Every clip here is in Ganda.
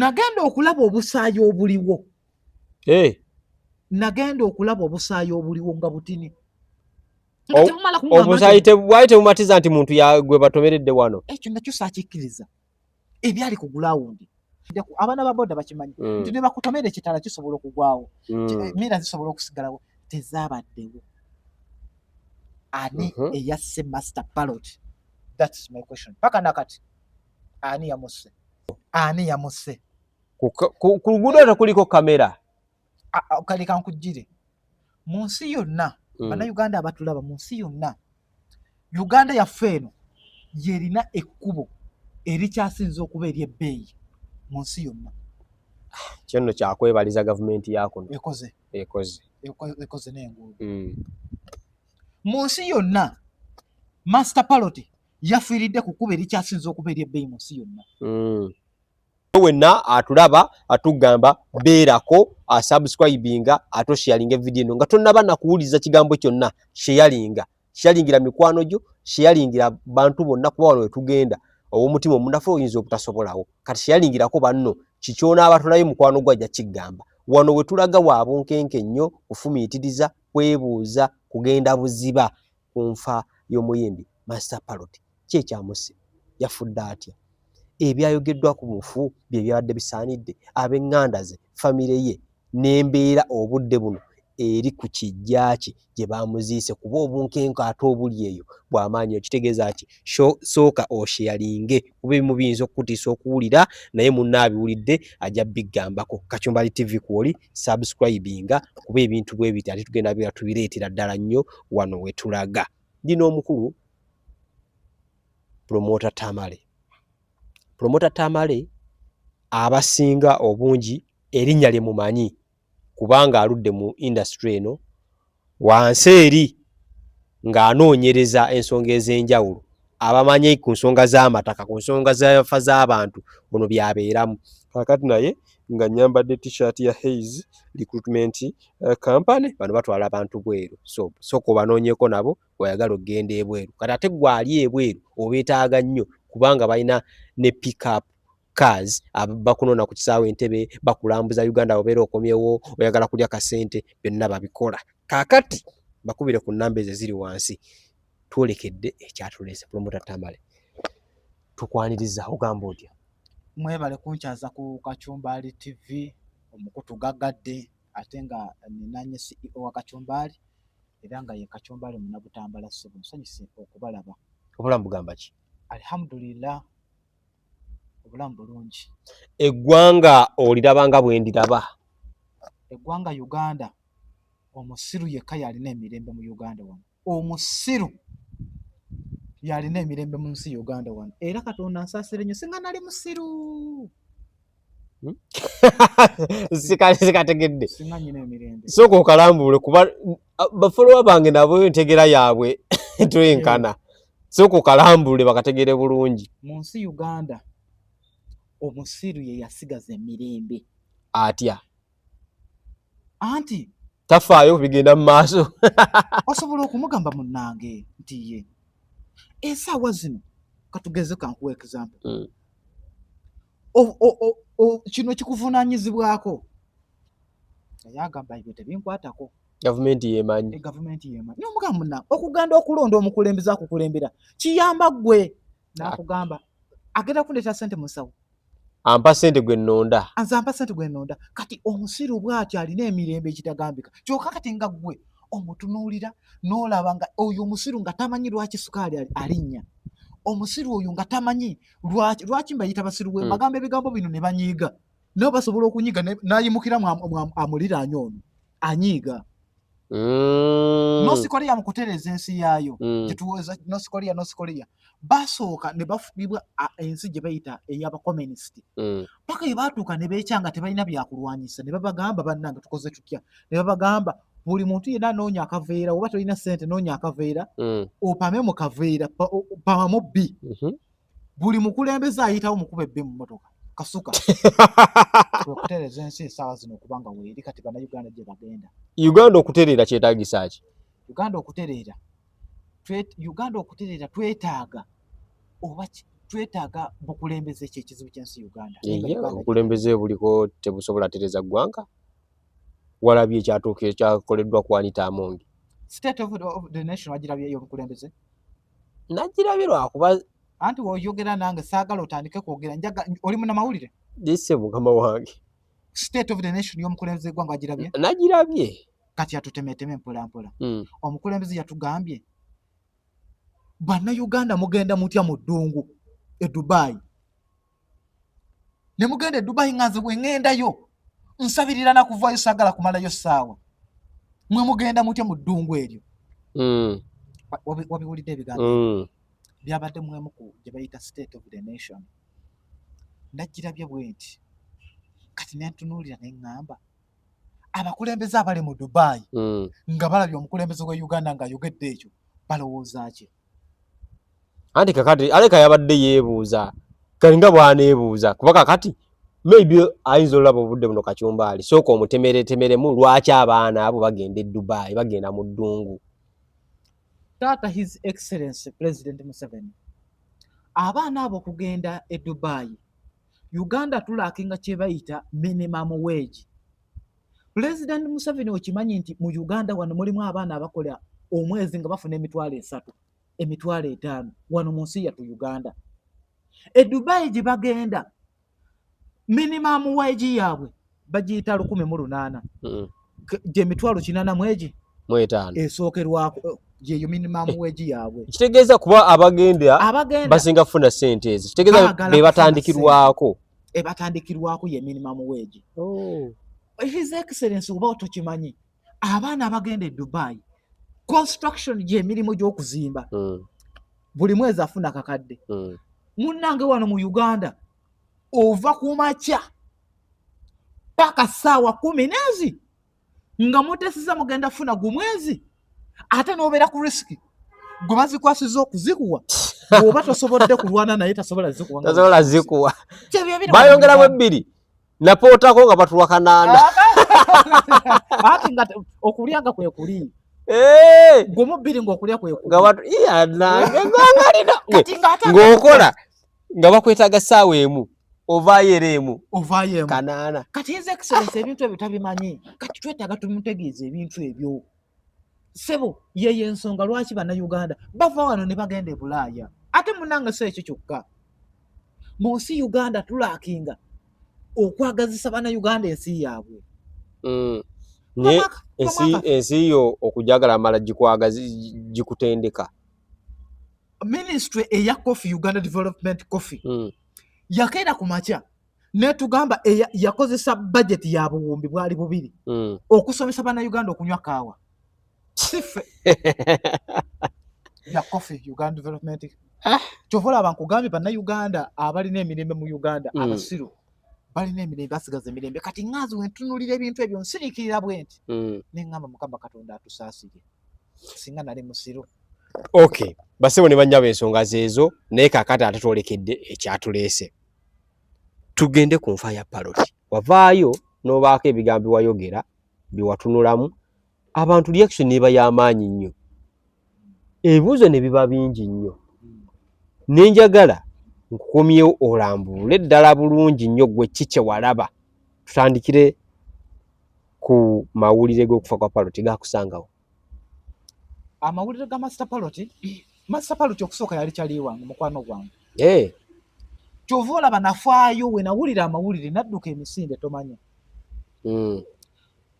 Nagenda okulaba obusaayi obuliwo. Hey. Nagenda okulaba obusaayi obuliwo nga butini. Obusaayi bwali tebumatiza nti muntu gwe batomeredde wano. Ekyo nakyo saakikkiriza. Ebyali ku gulawundi, abaana ba boda bakimanyi nti ne bakutomera ekitala kisobola okugwawo, mira zisobola okusigalawo, tezaabaddewo. Ani eyasse Master Parrot? That's my question. Paka nakati ani yamusse? Ani yamusse? Ku luguudo tekuliko kamera. Kale kankugire mu nsi yonna, Bannayuganda abatulaba mu nsi yonna, Uganda yaffe eno yerina ekkubo erikyasinze okuba ery'ebbeeyi mu nsi yonna. Kyo nno kyakwebaliza gavumenti yakuno. Ekoze. Ekoze. Ekoze n'enguudo. Mu nsi yonna Master Parrot yafiiridde ku kkubo erikyasinze okuba ery'ebbeeyi mu nsi yonna. Wenna atulaba atugamba beerako asubscribinga ate osharinga evidiyo eno nga tonnaba nakuwuliriza kigambo kyonna. Sharinga, sharingira mikwano gyo, sharingira bantu bonna, kuba wano wetugenda ow'omutima omunafu oyinza obutasobolawo. Kati sharingirako banno kikyonaaba tulayo mukwano gwo ajja kigamba. Wano wetulaga wa bunkenke nnyo, kufumiitiriza, kwebuuza, kugenda buziba ku nfa y'omuyimbi Master Parrot. Ki ekyamusse? Yafudde atya? Ebyayogeddwa ku mufu bye byabadde bisaanidde? Ab'eŋŋanda ze, famire ye n'embeera obudde buno eri ku kijja kye gye bamuziise, kuba obunkenke ate obuli eyo bw'amaanyi. Okitegeeza ki? Sooka osharinge, kuba ebimu biyinza okukutiisa okuwulira, naye munno abiwulidde ajja bigambako. Kachumbali TV kwoli, subscribinga, kuba ebintu bwe biti ate tugenda bira tubireetera ddala nnyo wano we tulaga. Ndi n'omukulu Promoter Tamale. Promoter Tamale abasinga obungi erinnya lye mumanyi kubanga aludde mu industry eno wansi eri ng'anoonyereza ensonga ez'enjawulo, abamanyi ku nsonga z'amataka, ku nsonga z'afa z'abantu, ono by'abeeramu. Kaakati naye nga nnyambadde t-shirt ya Hays Recruitment Company, bano batwala abantu bweru, so sooka obanoonyeeko nabo oyagala okugenda ebweru. Kati ate gwe ali ebweru obeetaaga nnyo kubanga balina ne pick-up cars, bakunona ku kisaawe Entebbe, bakulambuza Uganda, obeera okomyewo oyagala kulya kasente, byonna babikola. Kaakati bakubire ku nnamba ezo eziri wansi. Twolekedde ekyatuleese. Promoter Tamale, tukwaniriza, ogamba otya? Mwebale kunkyaza ku Kachumbali TV, omukutu gaggadde, ate nga ninanye CEO wa Kachumbali era nga ye Kachumbali Munabutambala. Ssebo, nsanyuse okubalaba. Obulamu bugamba ki? Alhamdulillah, obulamu bulungi. Eggwanga oliraba nga bwe ndiraba? Eggwanga Uganda, omusiru yekka yalina emirembe mu Uganda wano. Omusiru yalina emirembe mu nsi Uganda wano. Era Katonda nsaasire nnyo singa nali musiru. Sikategedde. Singa nyina emirembe. Sooka okalambuule, kuba bafolowa bange nabo entegeera yaabwe twenkana. Sooka okalambuule bakategeere bulungi. Mu nsi Uganda omusiru ye yasigaza emirembe. Atya? Anti tafaayo bigenda mu maaso. Osobola okumugamba munnange nti ye esaawa zino, katugeze, kankuwa example, kino kikuvunaanyizibwako, naye agamba ebyo tebinkwatako. Gavumenti yemanyi. Gavumenti yemanyi. Nomugamba munna okugenda okulonda omukulembeze akukulembera kiyamba ggwe, nakugamba agenda kundeeta sente mu nsawo. Ampa sente gwe nnonda. Anze ampa sente gwe nnonda. Kati omusiru bw'atyo alina emirembe ekitagambika, kyokka kati nga ggwe omutunuulira n'olaba nga oyo omusiru nga tamanyi lwaki sukaali alinnya, omusiru oyo nga tamanyi lwaki mbayita basiru we mbagamba ebigambo bino ne banyiiga, nabo basobola okunyiiga n'ayimukira amuliraanye ono anyiiga. North Korea mu kutereeza ensi yaayo, gyetuwooza North Korea, North Korea basooka ne bafugibwa ensi gye bayita ey'abakomunisiti, paka bwe baatuuka ne beekyanga tebalina byakulwanyisa, ne babagamba, "Bannange, tukoze tutya?" Ne babagamba, "Buli muntu yenna anoonya akaveera, oba tolina ssente noonya akaveera, opame mu kaveera, pamamu bbi, buli mukulembeze ayitawo mukuba ebbi mu mmotoka." Kasuka okutereeza ensi essaawa zino okubanga weeri kati Bannayuganda gye bagenda. Uganda okutereera kyetaagisa ki? Uganda okutereera, Uganda okutereera twetaaga oba Twetaaga bukulembeze. Ekyo ekizibu ky'ensi Uganda. Ye, obukulembeze buliko tebusobola tereza ggwanga. Walabye ekyatuuka ekyakoleddwa ku Anita Among. State of the Nation wagirabye ey'obukulembeze? Nagirabye lwakuba Anti woyogera nange saagala otandike kwogera njaga oli munnamawulire. Isse mukama wange. State of the Nation y'omukulembeze w'eggwanga wagirabye? Nagirabye. Kati atutemeteme mpola mpola. Omukulembeze yatugambye, bannayuganda mugenda mutya mu ddungu e Dubai? Ne mugenda e Dubai nga nze bwe ŋŋendayo nsabirira nakuvayo, saagala kumalayo ssaawa. Mwe mugenda mutya mu ddungu eryo? Wabiwulidde ebigambo? Byabadde mwemu ku gye bayita State of the Nation. Nagirabye bwe nti kati nentunuulira ne ŋŋamba abakulembeze abali mu Dubai nga balabye omukulembeze wa Uganda ng'ayogedde ekyo, balowooza ki? Anti kakati aleka yabadde yeebuuza kalinga bw'aneebuuza, kuba kakati maybe ayinza olaba obudde buno kacumbaali sooka omutemeretemeremu lwaki abaana abo bagenda e Dubai, bagenda mu ddungu. Taata, His Excellence President Museveni, abaana abo okugenda e Dubai, Uganda tulackinga kye bayita minimum wage. President Museveni, okimanyi nti mu Uganda wano mulimu abaana abakola omwezi nga bafuna 30,000, 50,000 wano mu nsi yattu Uganda? E Dubai gye bagenda minimum wage yaabwe bagiyita 1800. Gye 800 mwegi Mu etaano. Esookerwako gyeyo minimum wage yaabwe. Kitegeeza kuba abagenda Abagenda basinga kufuna ssente ezo, kitegeeza baagala be kufuna batandikirwako. Ebatandikirwako ye minimum wage. Oh. His Excellence, oba tokimanyi, abaana abagenda e Dubai construction, gyemirimu gy'okuzimba, buli mwezi afuna kakadde. Munnange, wano mu Uganda ova ku makya paka ssaawa 10 nezi nga mutesiza mugenda funa gumwezi, ate n'obeera ku risk gwe bazikwasiza okuzikuwa, bw'oba tosobodde kulwana naye tasobola zikuwa nga Tasobola zikuwa. Kyebyo ebiri wano mu Bayongeramu Uganda. ebbiri napootako nga batuwa 800. Ati nga okulya nga kwe kuli Eh! gumu bbiri ng'okulya kwe kuli. Nga batu iya nange gwanga lino Kati ng'ate ng'okola nga bakwetaaga ssaawa emu, ovaayo era emu. Ovaayo emu. 800. Kati His Excellence ebintu ebyo tabimanyi. Kati twetaaga tumutegeeza ebintu ebyo. Ssebo, yeyo ensonga lwaki bannayuganda bava wano ne bagenda e Bulaaya. Ate munnange, si ekyo kyokka, mu nsi Uganda tulackinga okwagazisa bannayuganda ensi yaabwe. Naye ensi yo okujagala mala gikwagazi gikutendeka. Ministry eya coffee, Uganda Development Coffee, yakeera ku makya netugamba yakozesa budget ya 2000 okusomesa bannayuganda okunywa kaawa. Si ffe ya coffee, Uganda Development. Ah. Kyova olaba nkugambye bannayuganda abalina emirembe mu Uganda, abasiru balina emirembe, basigaza emirembe. Kati ŋŋanzi wentunulira ebintu ebyo nsiriikirira bwe nti neŋŋamba, Mukama Katonda atusaasire singa nali musiru. Okay, basebo ne bannyabo, ensonga zeezo. Naye kaakati ate twolekedde ekyatuleese, tugende ku nfa ya Paroti. Wavaayo n'obaako ebigambo byewayogera byewatunulamu abantu, reaction neba y'amaanyi nnyo, ebibuuzo ne biba bingi nnyo. Nenjagala nkukomyewo olambulule ddala bulungi nnyo gwe ki kye walaba. Tutandikire ku mawulire g'okufa kwa Paroti, gakusangawo? Amawulire ga Master Paroti, Master Paroti okusooka yali kyali wange, mukwano gwange. Kyova olaba nafaayo, we nawulira amawulire nadduka emisinde tomanya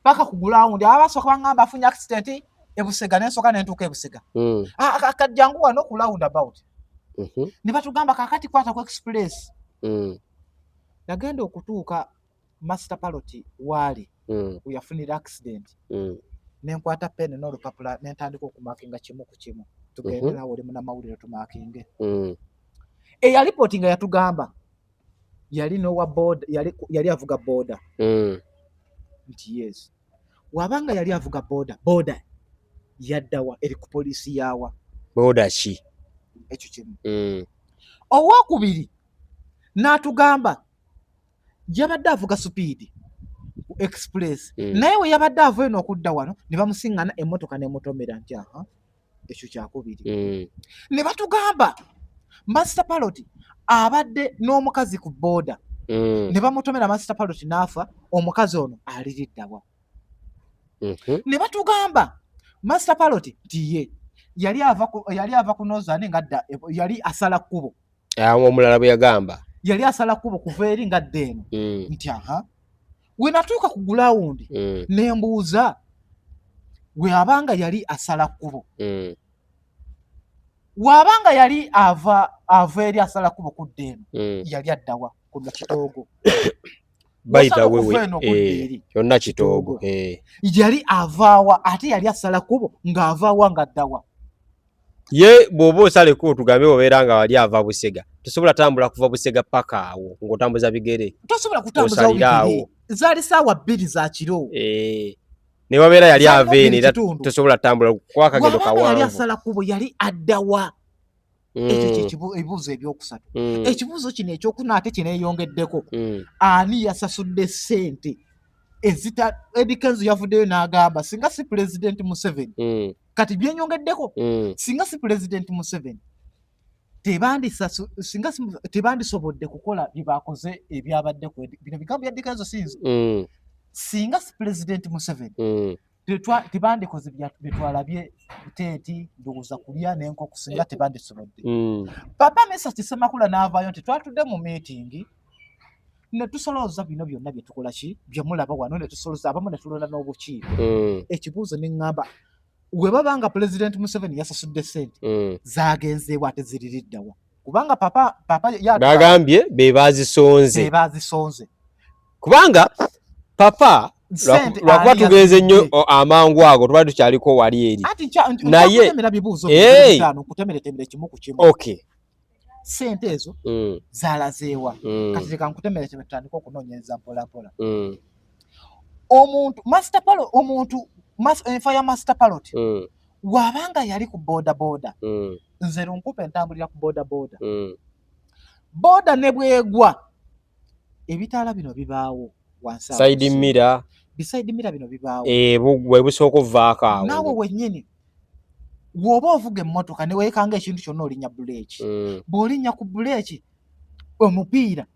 paka ku ground. Abasooka baŋŋamba afunye accident ebusega, nensooka nentuuka ebusega. Kajjangu wano ku round about. Ne batugamba kakati kwata ku express. Nagenda okutuuka Master Paroti waali we yafunira accident, nenkwata peni n'olupapula nentandika okumarkinga kimu ku kimu. Tugende naawe oli munamawulire, tumarkinge. Eyalipooti nga yatugamba yali nowa boda, yali avuga boda. Nti yes, wabanga yali avuga boda, boda yaddawa? Eri ku poliisi yawa? Boda ki? Ekyo kimu. Owokubiri n'atugamba yabadde avuga speed ku express, naye we yabadde ava eno okudda wano ne bamusiŋŋana emmotoka n'emutomera. Nti aha, ekyo kyakubiri. Ne batugamba Master Paroti Abadde n'omukazi ku booda ne bamutomera Master Pilot n'afa, omukazi ono aliriddawa? Ne batugamba Master Pilot nti ye yali ava ku Northern ng'adda, yali asala kkubo. Omulala bwe yagamba. Yali asala kkubo kuva eri ng'adda eno. Nti aha. We natuuka ku gulawundi ne mbuuza we abanga yali asala kkubo. Wabanga yali ava eri asala kkubo kudda eno. Yali addawa ku Kitoogo. By the way, yonna Kitoogo. Yali avaawa ate yali asala kkubo ng'avaawa ng'addawa. Ye bw'oba osala ekkubo tugambe obeera nga wali ava Busega. Tosobola tambula kuva Busega paka awo ng'otambuza bigere. Tosobola kutambuza bigere. Zaali ssaawa 2 za kiro. Ne wabeera yali ava eno era tosobola tambula kuba akagendo kawanvu. Yali asala kkubo yali addawa. Ekyo kye ebibuuzo ebyokusatu. Ekibuuzo kino ekyokuna ate kineeyongeddeko. Ani yasasudde ssente ezita Eddy Kenzo yavuddeyo n'agamba singa si Pulezidenti Museveni. Kati byenyongeddeko singa si Pulezidenti Museveni tebandisobodde kukola bye bakoze ebyabadde ku bino bigambo bya Eddy Kenzo sinzi. Singa si Pulezidenti Museveni tebandikoze bye twalabye tenti ndowooza kulya n'enkoko singa tebandisobodde. Papa Mesach Ssemakula n'avaayo nti twatudde mu meeting ne tusolooza bino byonna bye tukola ki bye mulaba wano ne tusolooza abamu ne tulonda n'obukiiko. Ekibuuzo ne ŋŋamba we baba nga Pulezidenti Museveni yasasudde ssente zaagenzeewo ate ziririddawa kubanga papa bagambye be baazisonze. Kubanga papa lwakuba tugenze nnyo amangu ago tuba tukyaliko wali eri. Naye bibuuzo bitaano nkutemeretemere kimu ku kimu. Okay. Ssente ezo zalazeewa. Kati leka nkutemeretemere tutandike okunoonyereza mpola mpola. Omuntu Master Pilot omuntu enfa ya Master Pilot wabanga yali ku boda boda. Nze lunkupe ntambulira ku boda boda. Boda ne bwegwa ebitaala bino bibaawo wansi. Side mirror. Beside mirror bino bibaawo. Bwe busooka okuvaako awo. Naawe wennyini bw'oba ovuga emmotoka ne weekanga ekintu kyonna olinnya buleeki. Bw'olinnya ku buleeki omupiira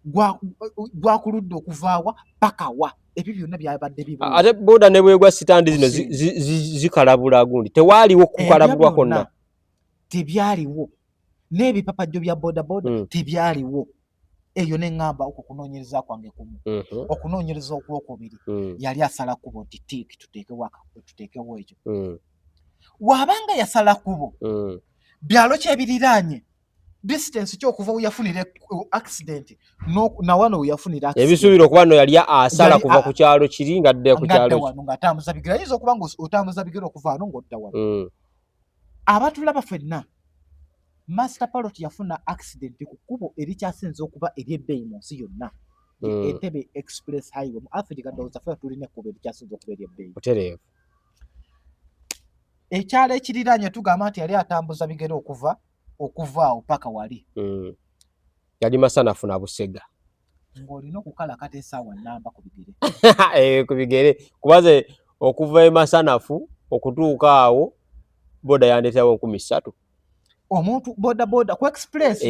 gwakuludde okuvaawa paka wa ebyo byonna byabadde bibuuzo. Ate boda ne bwegwa sitandi zino zikalabula gundi tewaaliwo kukalabulwa kwonna. Tebyaliwo n'ebipapajjo bya boda boda tebyaliwo. Eyo ne ŋŋamba okwo kunoonyereza kwange kumu. Okunoonyereza okwokubiri yali asala kkubo nti tiiki tuteekewo ekyo. Wabanga yasala kkubo byalo ki ebiriraanye distance ki okuva we yafunira accident na wano we yafunira accident. Ebisuubira okuba nno yali asala kuva ku kyalo kiri ng'adda ku kyalo wano ng'atambuza bigere. Ayinza okuba ng'otambuza bigere okuva wano ng'odda wano. Abatulaba ffenna Master Pilot yafuna accident ku kkubo erikyasinze okuba ery'ebbeeyi mu nsi yonna. Entebbe Express Highway mu Africa ndowooza ffe tulina ekkubo erikyasinze okuba ery'ebbeeyi. Butereevu. Ekyalo ekiriraanye tugamba nti yali atambuza bigere okuva awo paka wali. Yali Masanafu na Busega. Ng'olina okukalakata essaawa nnamba ku bigere. Ku bigere kubaze okuva e Masanafu okutuuka awo boda yandeeterawo 3,000. Omuntu boda boda ku express.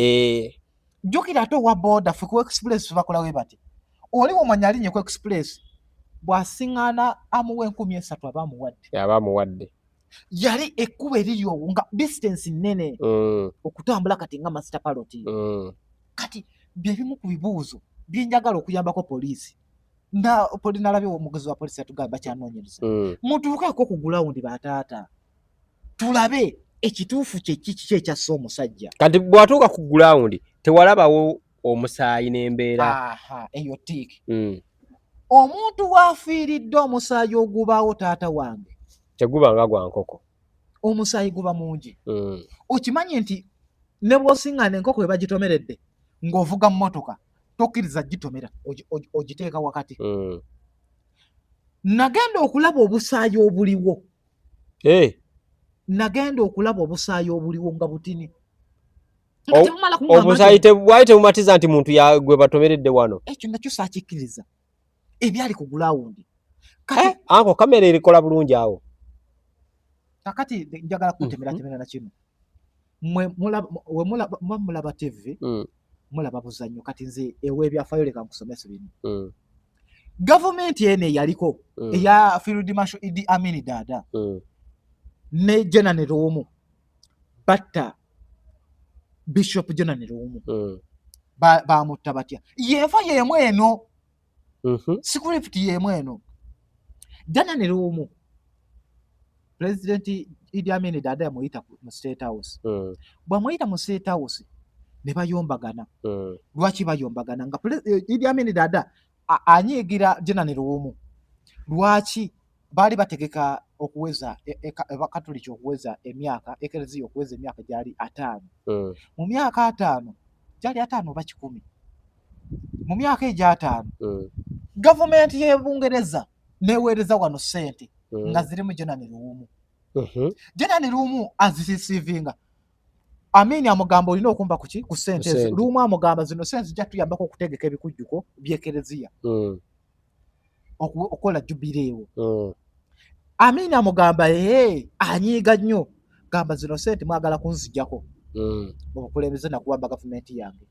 Jjukira ate owa boda ffe ku express bakola we bati. Oli womanya alinye ku express bw'asiŋŋaana amuwa 3,000 aba amuwadde. Aba amuwadde. Yali ekkubo eriri owo nga distance nnene okutambula kati nga Master Pilot. Kati bye bimu ku bibuuzo bye njagala okuyambako poliisi. Nalabye omugozi wa poliisi yatugamba bakyanoonyereza. Mutuukeko ku gulawundi bataata. Tulabe ekituufu kye kiki ekyasse omusajja. Kati bw'atuuka ku gulawundi tewalabawo omusaayi n'embeera. Aha, eyo tiiki. Omuntu w'afiiridde omusaayi ogubaawo taata wange. Teguba nga gwa nkoko. Omusaayi guba mungi. Okimanyi nti ne bw'osiŋŋaana enkoko we bagitomeredde ng'ovuga mmotoka tokkiriza gitomera ogiteeka wakati. Nagenda okulaba obusaayi obuliwo. Nagenda okulaba obusaayi obuliwo nga butini. Obusaayi bwali tebumatiza nti muntu gwe batomeredde wano. Ekyo nakyo saakikkiriza. Ebyali ku gulawundi. Anko kamera erikola bulungi awo. Kakati njagala kutemeratemera na kino. Mwe mulaba TV. Mulaba buzannyo. Kati nze ew'ebyafaayo leka nkusomese bino. Gavumenti eno eyaliko eya Field Marshal Idi Amin Dada ne Janan Luwum, batta Bishop Janan Luwum. Bamutta batya? Yenfa yemu eno, script yemu eno. Janan Luwum, President Idi Amin Dada yamuyita mu State House. Bwamuyita mu State House ne bayombagana. Lwaki bayombagana? Nga Idi Amin Dada anyiigira Janan Luwum. Lwaki? Baali bategeka okuweza Bakatuliki okuweza emyaka, Ekereziya okuweza emyaka gyali 50. Mu myaka 50, gyali 50 oba 100, mu myaka egyo 50, gavumenti y'e Bungereza neweereza wano ssente nga zirimu Janan Luwum. Janan Luwum azireceivinga. Amini amugamba, olina okumpa kuki? Ku ssente ezo. Ssente. Luwum amugamba, zino ssente zijja tuyambako okutegeka ebikujjuko by'Ekereziya, okukola jubileewo. Amini amugamba, ee, anyiiga nnyo, gamba zino ssente mwagala kunzijjako obukulembeze nakuwamba gavumenti yange.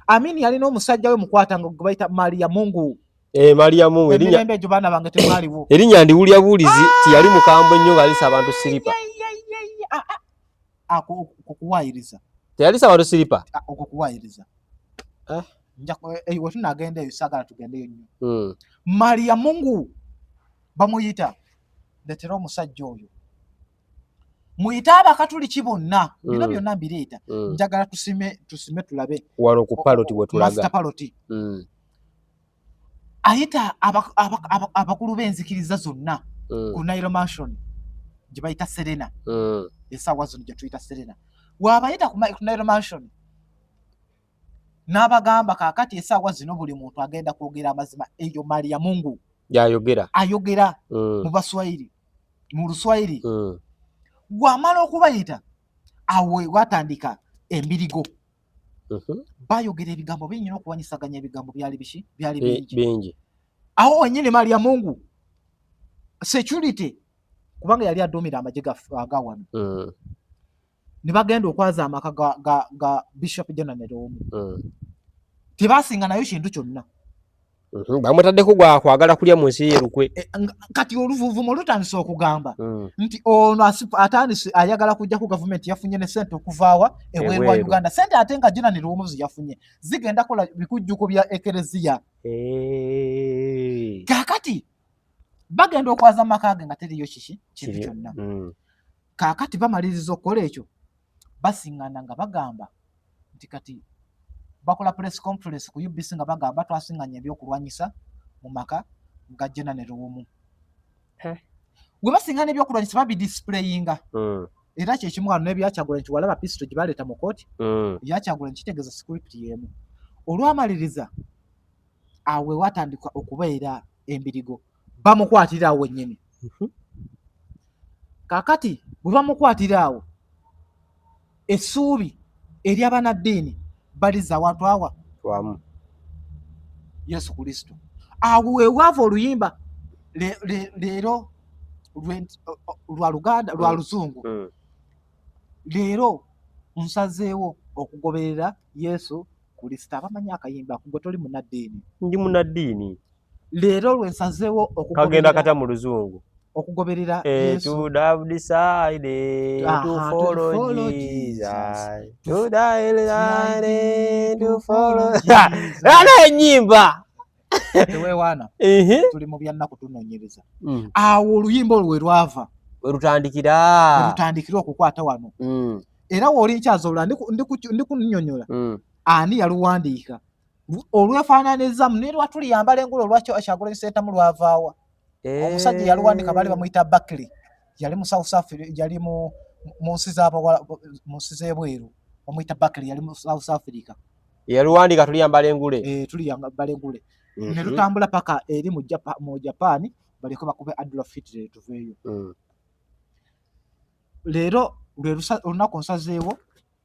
Amini yalina omusajja we mukwatanga gwe bayita Maria Mungu. Eh, Maria Mungu erinnya. Emirembe egyo baana bange temwaliwo. Erinnya ndiwulya buwulizi. Tiyali mukambwe nnyo ng'alisa abantu siripa? Ah, ah. Ako kuwaayiriza. Teyalisa abantu siripa? Ah, okwo kuwaayiriza. Ah. We tunagenda eyo, saagala tugendeyo nnyo. Maria Mungu bamuyita, letera omusajja oyo, muyite Abakatuliki bonna, bino byonna mbireeta. Njagala tusime, tusime tulabe. Wano ku plot bwe tulaga. Master plot. Ayita abakulu b'enzikiriza zonna ku Nile Mansion gye bayita Serena. Essaawa zino gye tuyita Serena. Waabayita ku Nile Mansion n'abagamba, kaakati essaawa zino buli muntu agenda kwogera amazima. Eyo Maria Mungu yayogera. Ayogera mu Baswahili, mu Luswahili. Bw'amala okubayita, awo we watandika embirigo. Bayogera ebigambo bingi n'okuwanyisaganya ebigambo byali biki? Byali bingi. Bingi. Awo wenyini Maria Mungu, security, kubanga yali aduumira amagye aga wano, ne bagenda okwaza amaka ga Bishop Janan Luwum. Tebasinga nayo kintu kyonna. Bamutaddeko gwa kwagala kulya mu nsi ye lukwe. E, kati oluvuvumo lutandise okugamba nti ono atandise ayagala kujja ku gavumenti, yafunye ne sente okuvaawa ebweru wa Ebweru. Uganda. Sente ate nga Janan Luwum yafunye zigenda kola bikujjuko bya Ekereziya. Kaakati bagenda okwaza amaka ge nga teriyo kiki, kintu kyonna. Kaakati bamaliriza okukola ekyo, basiŋŋana nga bagamba nti kati bakola press conference ku UBC nga bagamba twasiŋŋanya ebyokulwanyisa mu maka ga Janan Luwum. We basiŋŋana ebyokulwanyisa babidisplayinga. Era kyekimu wano n'ebyakyagula nti walaba pistol gye baleeta mu kooti ebyakyagula, kitegeeza script y'emu. Olwamaliriza awo we watandika okubeera embirigo, bamukwatira awo wennyini. Kaakati bwe bamukwatira awo, essuubi ery'abanaddiini balizza awantu awa Wamu. Yesu Kristo. Awo wewaava oluyimba leero lwa Luganda, lwa Luzungu. Leero nsazeewo okugoberera Yesu Kristo. Abamanyi akayimba ako, gwe toli munnaddiini. Ndi munnaddiini. Leero lwe nsazeewo Kagenda kata mu Luzungu. okugoberera Eh, Yesu. to have decided to Aha, to follow follow Jesus. Jesus. To die to follow. Jesus. Ana ennyimba. Teweewaana. Tuli mu byannaku, tunoonyereza. Awo oluyimba olwo we lwava. We lutandikira. We lutandikira okukwata wano. Era w'oli nkyazola ndikunnyonnyola ani yaluwandiika, olwefaananizamu ne lwatuliyambala engulu olwakyo Kyagulanyi Ssentamu lwavaawa. Omusajja yaluwandiika baali bamuyita Buckley, yali mu South Africa, yali mu nsi z'abawala, mu nsi z'ebweru, bamuyita Buckley, yali mu South Africa. Yaluwandiika tuliyambala engule. Eh, tuliyambala engule ne lutambula paka eri mu Japan, baleke bakube Adolf Hitler tuveeyo. Leero lwe olunaku nsazeewo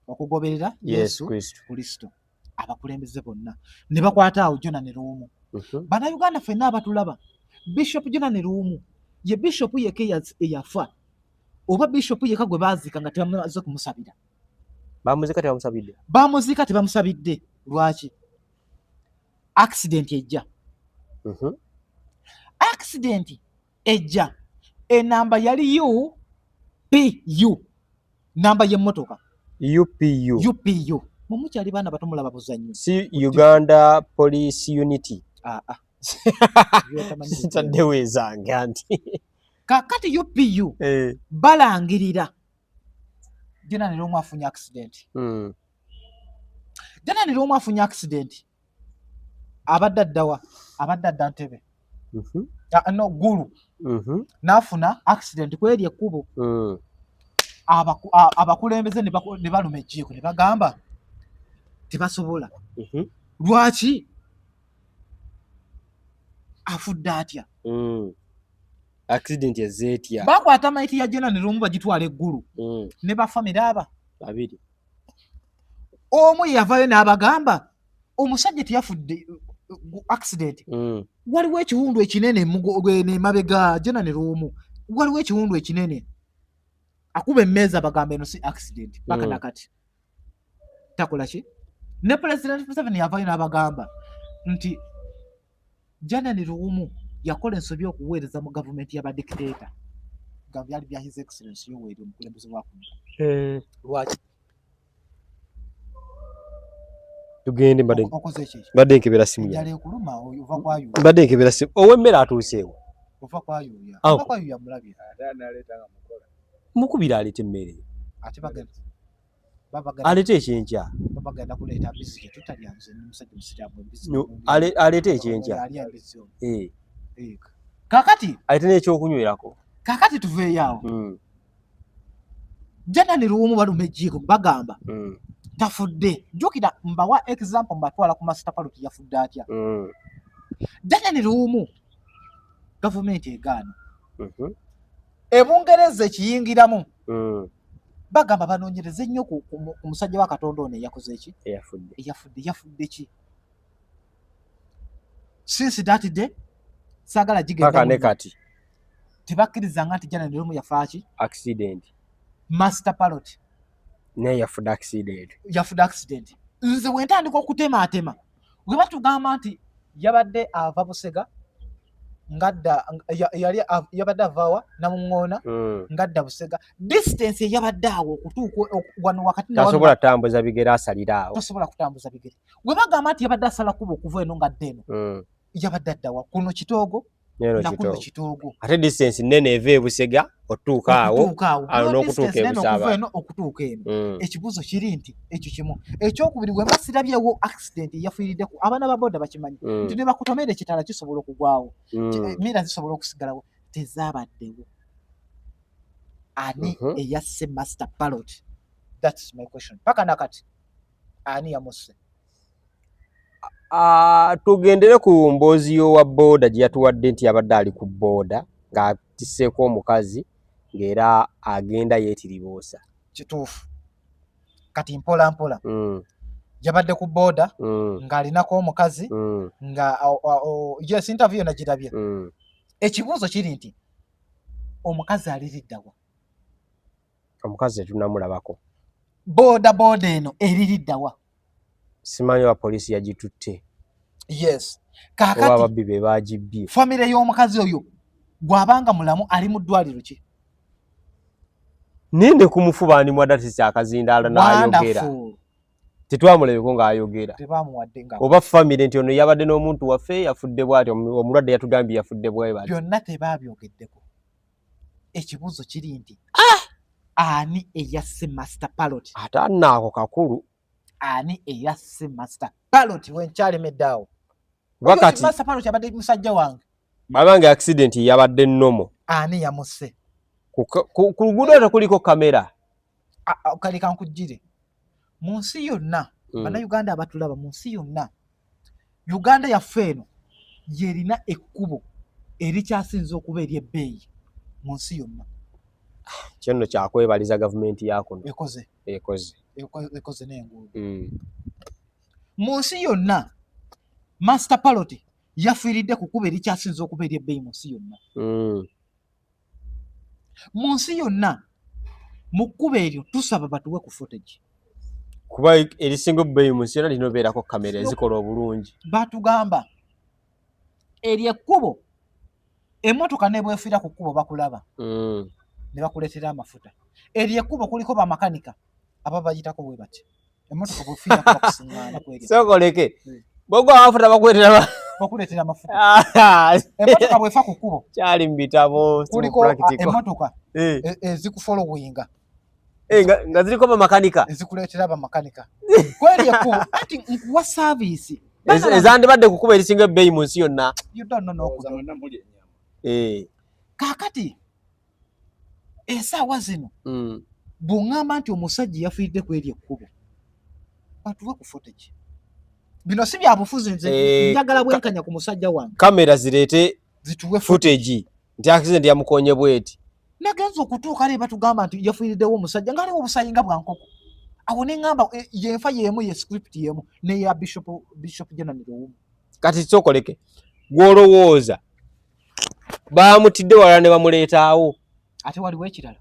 okugoberera Yesu Yesu Kristo. Kristo. Abakulembeze bonna ne bakwata awo Janan Luwum. Bannayuganda ffenna abatulaba, Bishop Janan Luwum ye bishop yekka eyafa, oba bishop yekka gwe baaziika nga tebamaze kumusabira. Bamuziika tebamusabidde. Bamuziika tebamusabidde. Lwaki accident ejja? Accident ejja, enamba yali UPU, namba y'emmotoka. UPU. UPU. Mumukyali baana bato, mulaba buzannyo. Si Uganda Police Unity? Ah, ah. By'otamanyi. Ntaddewo ezange anti. Kakati UPU balangirira General omu afunye accident. General omu afunye accident, abadde addawa? Abadde adda Ntebe. Ah, no, Gulu. N'afuna accident kweri ekkubo. Abakulembeze ne baluma ejjiiko ne bagamba tebasobola. Lwaki afudde atya? Accident ezeetya? Bakwata maiti ya General omu bagitwala eggulu ne bafamire aba babiri. Omu yavayo n'abagamba omusajja teyafudde accident. Waliwo ekiwundu ekinene emabega General omu, waliwo ekiwundu ekinene. Akuba emmeeza, bagamba eno si accident paka nakati takola ki. Ne President Museveni yavayo n'abagamba nti General Luwum yakola ensobi okuweereza mu gavumenti y'abadikiteeta, nga byali bya His Excellence Yoweri, omukulembeze wa kuno. Lwaki? Tugende, mbadde Okoze ki? Mbadde nkebera simu Enjala yange. ekuluma, ova kwayuya. Mbadde nkebera simu. Ow'emmere atuuseewo? Ova kwayuya. Awo. Ova kwayuya, mulabye. Mukubira aleete emmere. Ate bagenda babagenda Aleete ekyenkya. Babagenda kuleeta mbizzi gye tutalya. Nze ndi musajja musiraamu, embizzi No, aleete ekyenkya. Alya embizzi ono. Eh, Kakati aleete n'ekyokunywerako. Kakati tuveeyo awo. General Luwum baluma ejjiiko, bagamba tafudde. Jjukira mbawa example, mbatwala ku Master Parrot, yafudde atya? General Luwum gavumenti egaana. Ebungereza ekiyingiramu, bagamba banoonyereze nnyo ku musajja wa Katonda ono eyakoze eki? Eyafudde. Eyafudde. Yafudde ki? Since that day saagala gigenda Paka ne mu- kati. Tebakkirizanga nti General Luwum yafa ki? Accident. Master Parrot Naye yafudde accident. Yafudde accident. Nze bwe ntandika okutemaatema, bwe batugamba nti yabadde ava Busega ngadda yali yabadde avaawa Namuŋŋoona ngadda Busega, distance eyabadde awo okutuuka wano wakati na wano. Tasobola tambuza bigere, asalira awo. Tosobola kutambuza bigere. Bwe bagamba nti yabadde asala kuba okuva eno ngadda eno, yabadde addawa? Kuno kitoogo Neno nakuno kitoogo. Kitoogo. Ate distance nene eva ebusega otuuka awo. Okutuuka awo. Awo No, n'okutuuka distance nene okuva ebusaabala. eno okutuuka eno. Ekibuuzo kiri nti ekyo kimu. Ekyokubiri, bwe basirabyewo accident eyafiiriddeko, abaana ba boda bakimanyi nti ne bakutomera ekitala kisobola okugwawo. Mira zisobola okusigalawo, tezaabaddewo. Ani eyasse Master Parrot? That's my question paka nakati. Ani yamusse? Ah, tugendere ku mboozi y'owa booda gye yatuwadde nti yabadde ali ku booda ng'atisseeko omukazi ng'era agenda yeetiriboosa. Kituufu. Kati mpola mpola. Yabadde ku booda ng'alinako omukazi nga yes, interview yonna girabye. Ekibuuzo kiri nti omukazi aliriddawa? Omukazi tetunnamulabako. Booda booda eno eririddawa? Simanyi oba poliisi yagitutte Yes. oba Kaakati ababbi be baagibbye. Famire y'omukazi oyo, bw'abanga mulamu, ali mu ddwaliro ki? Naye ne ku mufu bandimwadde atisse akazindaalo n'ayogera. Wonderful. Tetwamulabeko ng'ayogera. Tebamuwadde nga Oba famire nti ono yabadde n'omuntu waffe yafudde bw'ati, omulwadde yatugambye yafudde bwe bati. Byonna tebabyogeddeko. Ekibuuzo kiri nti ani eyasse Master Parrot? Ate nno ako kakulu. Ani eyasse Master Parrot? Wenkyalemedde awo. Kuba kati Master Parrot abadde musajja wange. Bw'aba accident yabadde nnomo. Ani yamusse? Ku luguudo tekuliko kamera. Kale kankugire, mu nsi yonna, bannayuganda abatulaba mu nsi yonna, Uganda yaffe eno yerina ekkubo erikyasinze okuba eryebbeeyi mu nsi yonna. Kyo nno kyakwebaliza gavumenti ya kuno. Ekoze. Ekoze. Ekoze n'enguudo. Mu nsi yonna, Master Parrot yafiiridde ku kkubo erikyasinze okuba eryebbeeyi mu nsi yonna. Mu nsi yonna, mu kkubo eryo, tusaba batuwe ku footage. Kuba erisinga obbeeyi mu nsi yonna lirina obeerako kamera ezikola obulungi. Batugamba eryo ekkubo emmotoka nebwefiira ku kkubo bakulaba ne bakuleetera amafuta. Eryo ekkubo kuliko bamakanika ababayitako bwe bati, emmotoka bwefiirako bakusiŋŋaana kweri. Sooka oleke bwogwa amafuta bakuleetera bakuleetera amafuta. Emmotoka bwefa ku kkubo kyali mu bitabo kuliko emmotoka ezikufolowinga nga ziriko bamakanika ezikuleetera bamakanika kweri ekkubo. Anti nkuwa saaviisi ezandibadde ku kkubo erisinga ebbeeyi mu nsi yonna. You don't know n'okuda. Kaakati esaawa zino bw'oŋŋamba nti omusajja yafiiridde ku eri ekkubo, batuwe ku footage. Bino si bya bufuzi, nze njagala bwenkanya ku musajja wange. Kamera zireete zituwe footage nti accident yamukonye bweti. Nagenza okutuuka ne batugamba nti yafiiriddewo omusajja ng'aliwo obusayi nga bwa nkoko. Awo ne ŋŋamba yenfa y'emu, ye script y'emu n'eya Bishop General Luwum. Kati sookoleke gw'olowooza baamutidde walala ne bamuleetaawo. Ate waliwo ekirala.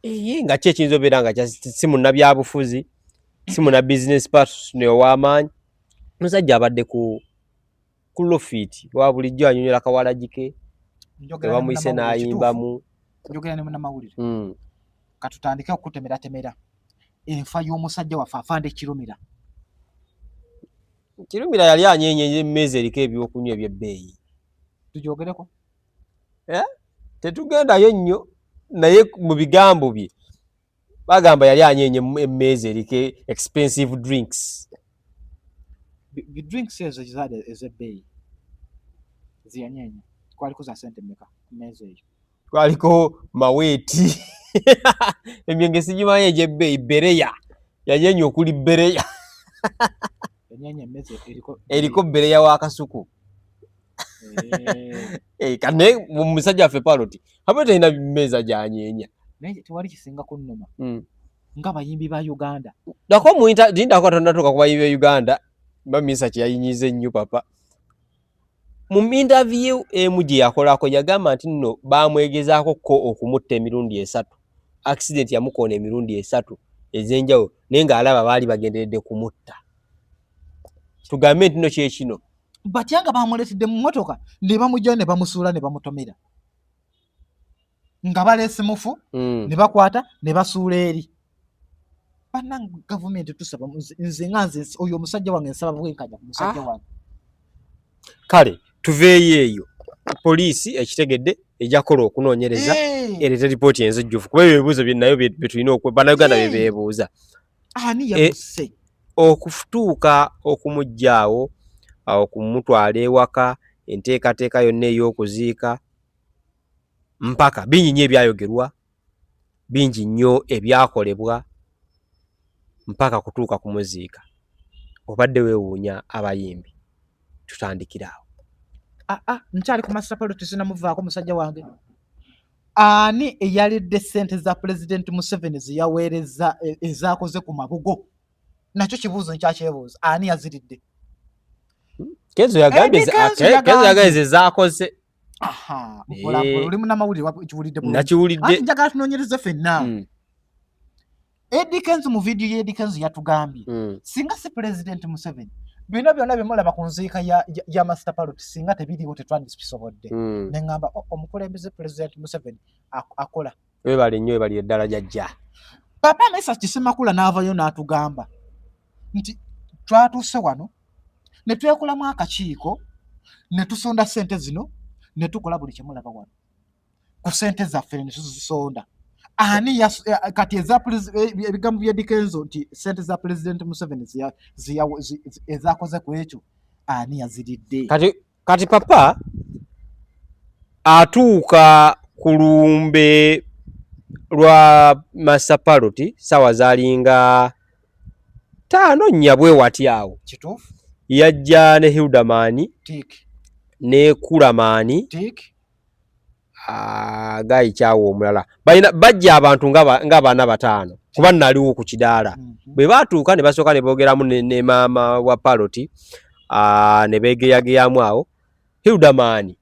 Eye nga ki ekiyinza obeera nga si munnabyabufuzi, si munna business person ow'amaanyi. Omusajja abadde ku lofit wa bulijjo anyonyola kawalagi ke, bamuyise n'ayimbamu. Njogera ne munnamawulire. Katutandike okutemeratemera enfa y'omusajja waffe Afande Kirumira. Kirumira yali anyenye emmeeza eriko ebyokunywa eby'ebbeeyi. Tugyogereko? Tetugendayo nnyo, naye mu bigambo bye bagamba yali anyenye emmeeza eriko expensive drinks. Drinks ezo zaali ez'ebbeeyi ziyanyenye, kwaliko za ssente mmeka ku mmeeza eyo? Kwaliko maweeti, emyenge sigimanyi egy'ebbeeyi, bereya yanyenye okuli bereya. Yanyenye emmeza eriko bereya wa kasuku. Kane musajja waffe Parrot abe talina mmeeza gy'anyeenya. Naye tewali kisinga kunnuma ng'abayimbi ba Uganda. Dako muyita lindako tonnatuuka ku bayimbi ba Uganda, Bamisa kye yayinyiza ennyo papa. Mu interview emu gye yakolako yagamba nti nno baamwegezaako ko okumutta emirundi 3. Accident yamukoona emirundi 3 ez'enjawulo, naye ng'alaba baali bagenderedde kumutta. Tugambe nti nno kye kino. Batya nga bamuleetedde mu mmotoka ne bamugyayo ne bamusuula ne bamutomera. Nga baleese mufu, ne bakwata ne basuula eri. Bannange gavumenti tusaba, nze nga nze oyo omusajja wange nsaba bwenkanya ku musajja wange. Kale tuveeyo eyo, poliisi ekitegedde ejja kukola okunoonyereza ereete ripooti enzijjuvu, kuba ebyo ebibuuzo bye nayo bye tulina Bannayuganda bye beebuuza. Ani yamusse? Okutuuka okumuggyaawo, okumutwala ewaka, enteekateeka yonna ey'okuziika, mpaka bingi nnyo ebyayogerwa, bingi nnyo ebyakolebwa mpaka kutuuka kumuziika. Obadde weewuunya abayimbi, tutandikira awo. Nkyali ku Master Parrot sinamuvaako musajja wange. Ani eyalidde ssente za Pulezidenti Museveni ze yaweereza ezaakoze ku mabugo? Nakyo kibuuzo nkyakyebuuza, ani yaziridde? Kenzo yagambye Kenzo yagambye ze zaakoze. Mpola mpola, oli munnamawulire kiwulidde bulungi. Nakiwulidde. Anti njagala tunoonyereze ffenna. Eddy Kenzo mu vidiyo ye Eddy Kenzo yatugambye singa si Pulezidenti Museveni bino byonna bye mulaba ku nziika ya Master Parrot singa tebiriiwo tetwandibisobodde. Ne ŋŋamba omukulembeze Pulezidenti Museveni akola. Weebale nnyo, weebale eddala jjajja. Papa Mesach Kisemakula n'avayo n'atugamba nti twatuuse wano ne twekolamu akakiiko ne tusonda ssente zino ne tukola buli kye mulaba wano ku ssente zaffe ne tuzisonda. Ani kati eza ebigambo bya Eddy Kenzo nti ssente za Pulezidenti Museveni ezakoze ku ekyo ani yaziridde? Kati papa atuuka ku lumbe lwa Master Parrot ssaawa zaalinga 5:04 bwe wati awo. Kituufu. Yajja ne Hilderman ne Kulaman. Gayi kyawo omulala. Balina bajja abantu ng'abaana 5 kuba naliwo ku kidaala. Bwe baatuuka ne basooka ne boogeramu ne maama wa Parrot, ne beegeyageyamu awo. Hilderman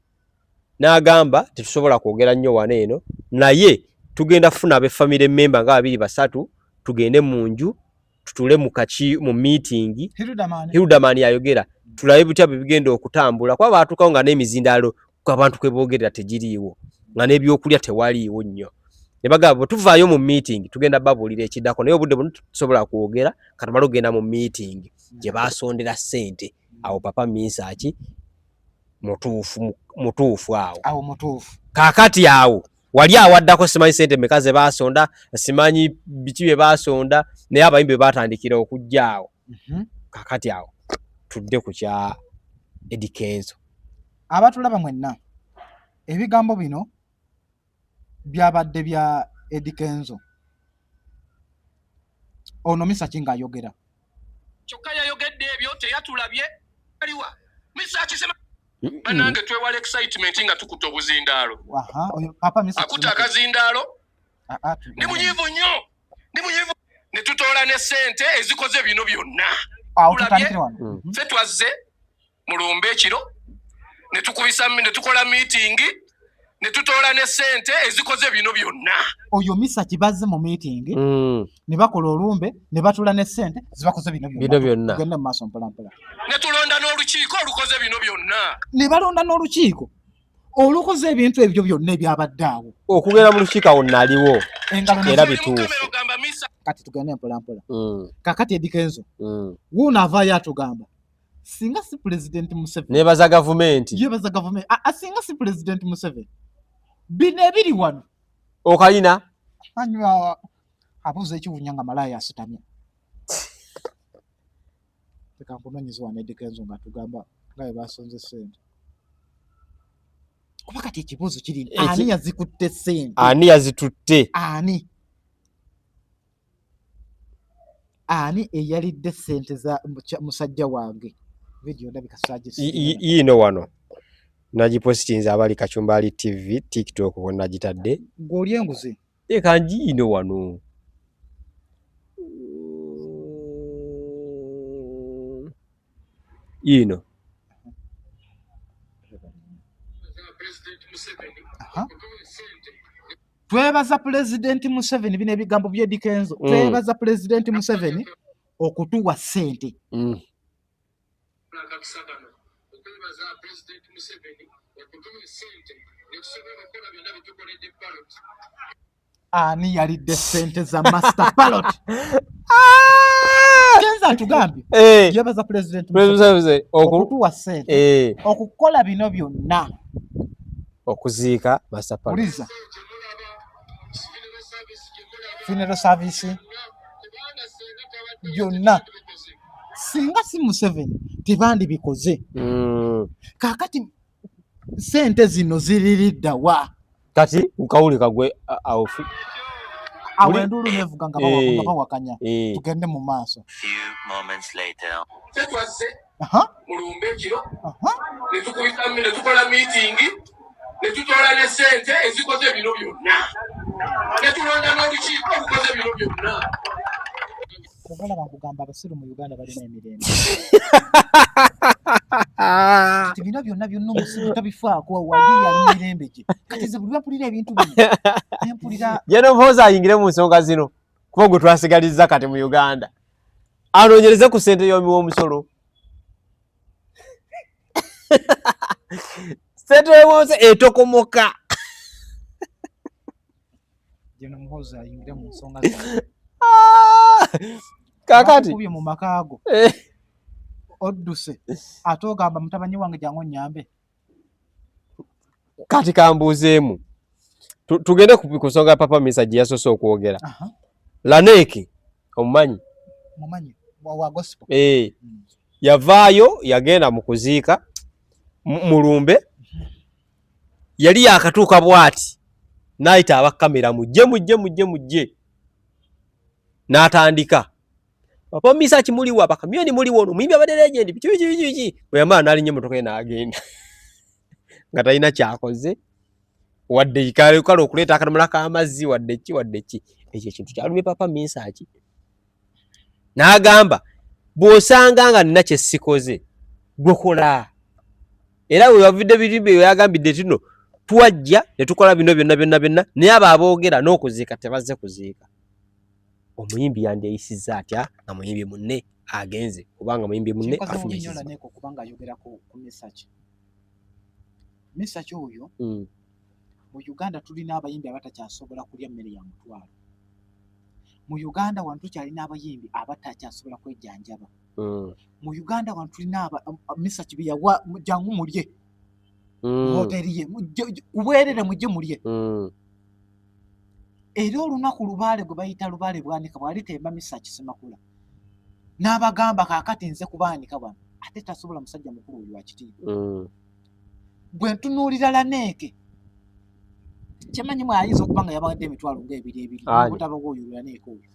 n'agamba tetusobola kwogera nnyo wano eno, naye tugenda kufuna ab'e family member nga 2 3 Tugende mu nju tutule mu kaki mu meeting. Hilderman yayogera, tulabe butya bwe bigenda okutambula, kuba baatuukawo nga n'emizindaalo abantu kwe boogerera tegiriiwo, nga n'ebyokulya tewaliiwo nnyo. Ne bagamba bwe tuvaayo mu meeting tugenda babuulira ekiddako, naye obudde buno tusobola kwogera, katumale okugenda mu meeting gye baasondera ssente. Awo Papa Misaki mutuufu, mutuufu awo. Awo mutuufu. Kaakati awo wali awaddako simanyi ssente mmeka ze baasonda, simanyi biki bye baasonda, naye abayimbi bwe baatandikira okujja awo. Kaakati awo tudde ku kya Eddy Kenzo. Abatulaba mwenna, ebigambo bino byabadde bya Eddy Kenzo. Ono Misaki ng'ayogera. Kyokka yayogedde ebyo teyatulabye aliwa Misaki sema bannange twewala excitement nga tukutte obuzindaalo. Oyo Papa Misaki akutte akazindaalo. Ndi munyiivu nnyo, ndi munyiivu. Ne tutoola ne ssente ezikoze bino byonna. Awo tutandikire wano. Ffe twazze mulumbe ekiro ne tukubisa, ne tukola meeting, ne tutoola ne ssente ezikoze bino byonna. Oyo Misaki bazze mu meeting, ne bakola olumbe, ne batula ne ssente zibakoze bino byonna. Bino byonna. Tugende mu maaso mpola mpola. Ne tulonda n'olukiiko olukoze bino byonna. Ne balonda n'olukiiko olukoze ebintu ebyo byonna ebyabadde awo. Okugenda mu lukiiko awo naliwo. Engalo Era ne bituufu. Kati tugende mpola mpola. Kakati Eddy Kenzo. Wuuno avaayo atugamba singa si President Museveni. Nebaza gavumenti. Yebaza gavumenti. Singa si President Museveni. Bino ebiri wano. Okalina? Anywa abuuza ekiwunya nga malaaya asitamye. Leka nkunoonyeze wano Eddy Kenzo ng'atugamba nga bwe basonze ssente. Kuba kati ekibuuzo kiri nti, ani yazikutte ssente? Ani yazitutte? Ani? Ani eyalidde ssente za musajja wange? Video ndabika saagisiimye. Yiino wano. Nagipositinze abali Kachumbali TV, TikTok wonna nagitadde. Ggwe oli enguzi? Leka ngiino wano. Yiino. Twebaza Pulezidenti Museveni, bino ebigambo bya Eddy Kenzo. Twebaza Pulezidenti Museveni okutuwa ssente. Ani yalidde ssente za Master Parrot? Kenzo atugambye. Yebaza Pulezidenti Pulezidenti Museveni Museveni okutuwa ssente. Okukola bino byonna. Okuziika Master Parrot. Uliza. Funeral service byonna. Singa si Museveni tebandibikoze. Kaakati ssente zino ziriridda wa? Kati nkawuli kagwe awo Awo Uli- enduulu neevuga nga bawakanya. Tugende mu maaso. Few moments later. Ffe twazze mulumbe ekiro, ne tukubisa, ne tukola meeting, ne tutoola ne ssente ezikoze bino byonna. Ne tulonda n'olukiiko olukoze bino byonna. Obalaba nkugamba abasiru mu Uganda balina emirembe. Kati bino byonna byonna omusiru tabifaako, wali yali mu mirembe gye. Kati nze buli lwe mpulira ebintu bino, ne mpulira General Muhoozi ayingire mu nsonga zino, kuba gwe twasigalizza kati mu Uganda. Anoonyereze ku ssente y'omuwi w'omusolo. Ssente y'omuwi w'omusolo etokomoka. General Muhoozi ayingire mu nsonga zino. Kaakati. Bakukubye mu maka go. Odduse. Ate ogamba mutabani wange jangu onnyambe. Kati kambuuzeemu. Tugende ku nsonga ya Papa Misa gye yasoose okwogera. Laneeke omumanyi? Mumanyi, wa gospel. Yavaayo yagenda mu kuziika mulumbe. Yali yakatuuka bw'ati n'ayita aba kamera mujje, mujje, mujje, mujje. N'atandika. Papa Misa kimuliwa, abakamyoni muliwo, ono omuyimbi abadde legend, biki, biki, biki, biki. Bwe yamala n'alinnya emmotoka ye n'agenda. Nga talina ky'akoze. Wadde kale kale okuleeta akadomola k'amazzi, wadde ki, wadde ki. Ekyo ekintu kyalumye Papa Misa ki. N'agamba, bw'osanga nga nina kye sikoze, gwe kola. Era we wavudde biri bye yagambidde nti nno, twajja ne tukola bino byonna byonna byonna, naye abo aboogera n'okuziika tebazze kuziika. Omuyimbi yandyeyisizza atya nga muyimbi munne agenze oba nga muyimbi munne afunye ekizibu? Kubanga ayogera ku Misaki. Misaki oyo mu Uganda tulina abayimbi abatakyasobola kulya mmere ya mutwalo. Mu Uganda wano tukyalina abayimbi abatakyasobola kwejjanjaba. Mu Uganda wano tulina Misaki bye yawa, jangu mulye hoteri ye kubwerere mujje mulye. Era olunaku Lubaale gwe bayita Lubaale Bwanika bw'alitemba Misaki Ssemakula n'abagamba kaakati nze kubaanika wano, ate tasobola musajja mukulu oyo wa kitiibwa. Bwe ntunuulira Laneeke, kyemanyi mwe ayinza okuba nga yabawadde emitwalo ng'ebiri ebiri obutabawa oyo Laneeke oyo.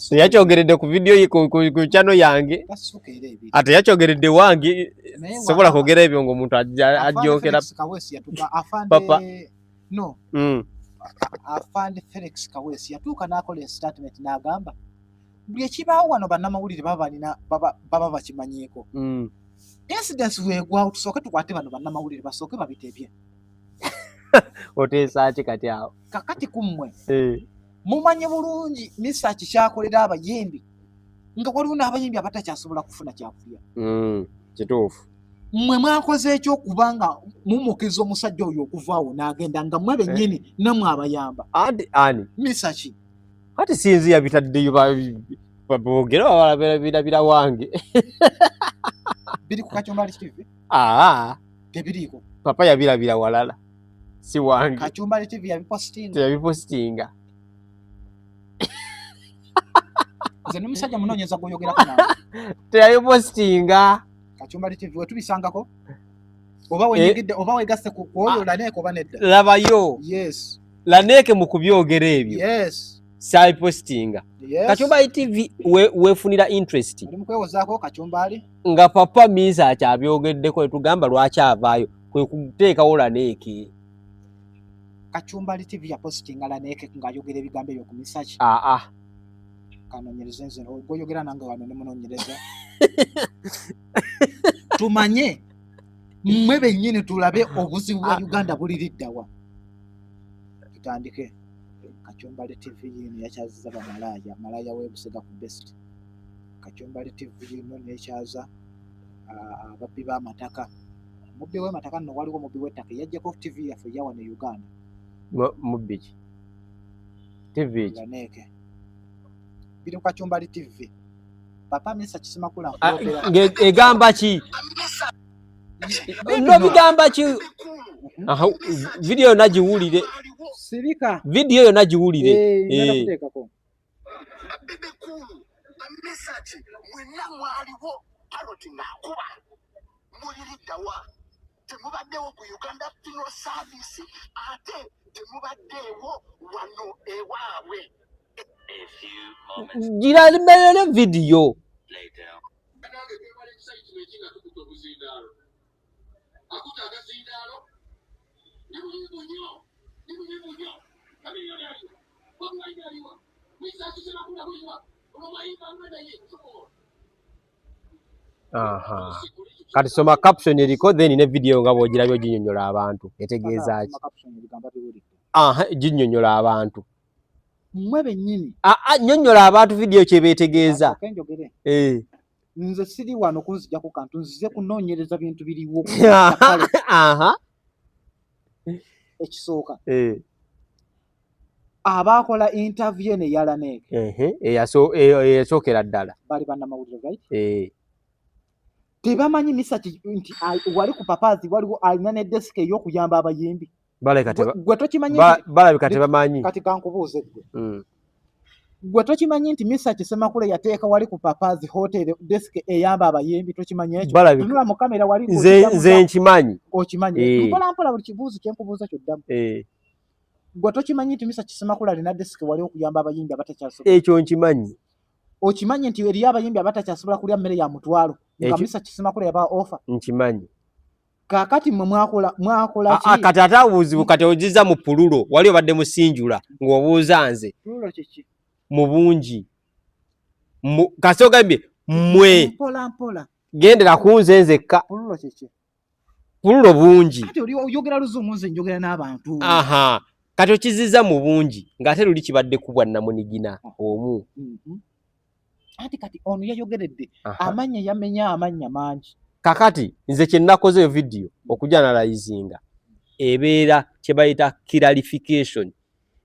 Teyakyogeredde ku vidiyo ye ku channel yange, ate yakyogeredde wange, sobola kwogera ebyo ng'omuntu ajjokera. Papa. No. Afande Felix Kaweesi yatuuka n'akola statement n'agamba buli ekibaawo wano bannamawulire baba balina baba bakimanyiiko. Incidents weegwawo tusooke tukwate bano bannamawulire basooke babitebye. Oteesa ki kati awo? Kakati ku mmwe mumanye bulungi Misaki kyakolera abayimbi nga waliwo n'abayimbi abatakyasobola kufuna kyakulya. Kituufu. Mmwe mwakoze ekyokuba nga mumukiza omusajja oyo okuvaawo n'agenda nga mmwe bennyini nammwe abayamba. Ani? Misaki. Ati sinzi yabitaddeyo boogera babirabira wange. Biri ku Kachumbali TV? Tebiriiko. Papa yabirabira walala. Si wange. Kachumbali TV yabipostinga. Teyabipostinga. Nze ndi musajja munoonyeza gw'oyogerako nange. Teyabipostinga. Kachumbali TV wetubisangako oba wenyigidde oba wegasse ku oyo Laneeke oba nedda. Labayo. Yes. Laneeke mu kubyogera ebyo. Yes. Saabipostinga. Yes. Kachumbali TV weefunira interest. Oli mu kwewozaako Kachumbali? Nga Papa Misaki abyogedde tugamba lwaki avaayo kwe kuteekawo Laneeke. Kachumbali TV yapostinga Laneeke ng'ayogera ebigambo ebyo ku Misaki. Kanoonyereze nze gw'oyogera nange wano ne munoonyereza. Tumanye mmwe bennyini tulabe obuzibu bwa Uganda buliriddawa. Tutandike. Kachumbali TV yino yakyaziza bamalaaya, malaaya w'e Busega ku best. Kachumbali TV yino nekyaza ababbi b'amataka. Mubbi w'amataka nno waliwo mubbi w'ettaka eyaggyako TV yaffe eya wano e Uganda. Mubbi ki? TV ki? Laneeke. Biri ku Kachumbali TV. Papa Misaki Ssemakula egamba ki? No bigamba ki? Video yonna giwulire. Sirika. Video yonna giwulire. Kuteekako. Bebe Cool, Misaki, mwenna mwaliwo Parrot ng'akuba muliriddawa temubaddewo ku Uganda Funeral Service ate temubaddeewo wano ewaabwe. Gira mmerere video. Nange twebala excitement nga tukutte obuzindaalo. Akutte agazindaalo, ndi munyiivu nnyo, ndi munyiivu nnyo. Chameleone aliwa, Bobi Wine aliwa, Misaki Ssemakula buliwa, olwo mwayimba nga naye, tukola. Kati soma caption eriko then ne video nga bw'ogirabye oginnyonnyola abantu. Etegeeza ki? Ginnyonnyola abantu. Mmwe bennyini. Nnyonnyola abantu video kye beetegeeza. Nze siri wano kunzijjako kantu, nzize kunoonyereza bintu biriwo. Ekisooka. Abaakola interview eno eya Laneeke. Eyasookera ddala. Baali bannamawulire, right? Tebamanyi Misaki nti wali ku Papazi waliwo alina ne desk ey'okuyamba abayimbi. Gwe tokimanyi. Balabika tebamanyi. Kati kankubuuze ggwe. Gwe tokimanyi nti Misaki Ssemakula yateeka wali ku Papazi Hotel desk eyamba abayimbi, tokimanyi ekyo? Tunula mu kamera wali. Nze nkimanyi. Okimanyi. Mpola mpola buli kibuuzo kye nkubuuza ky'oddamu. Gwe tokimanyi nti Misaki Ssemakula alina desk wali okuyamba abayimbi abatakyasobola? Ekyo nkimanyi. Okimanyi nti eriyo abayimbi abatakyasobola kulya mmere ya mutwalo nga Misaki Ssemakula yaba offer? Nkimanyi. Kaakati mmwe mwakola ki? Kati ate obuzibu kati ogiza mu pululo, wali obadde musinjula ng'obuuza nze. Pululo kiki? Mu bungi. Kasi ogambye mmwe. Mpola mpola. Gendera ku nze nzekka. Pululo kiki? Pululo bungi. Kati oli oyogera luzungu nze njogera n'abantu. Kati okizizza mu bungi ng'ate luli kibadde ku bwannamunigina omu. Anti kati ono yayogeredde amannya, yamenya amannya mangi. Kakati nze kye nakoze eyo vidiyo okujanalayizinga ebeera kye bayita clarification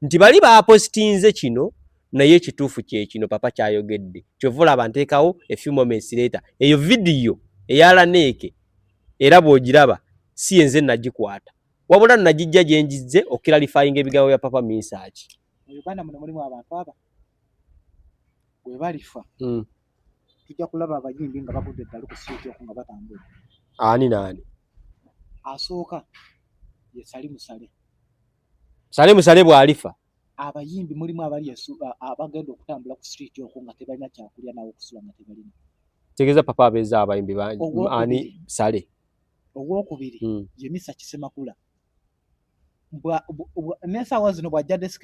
nti bali bapositinze kino naye ekituufu kye kino papa kyayogedde. Kyova olaba nteekawo a few moments later eyo vidiyo eya Laneeke, era bw'ogiraba si yenze nagikwata, wabula nagijja gye njizze okuclarifyinga ebigambo bya Papa Misaki. Mu Uganda muno mulimu abantu aba bwe balifa tujja kulaba abayimbi nga bagudde eddalu ku street okwo nga batambula. Ani naani? Asooka ye Salim Saleh. Salim Saleh bw'alifa abayimbi mulimu abali abagenda okutambula ku street okwo nga tebalina kyakulya nawe okusula nga tebalina. Tegeeza papa abeeza abayimbi bangi. Ani Saleh? Owokubiri ye Misa Kisemakula. N'essaawa zino bw'ajja desk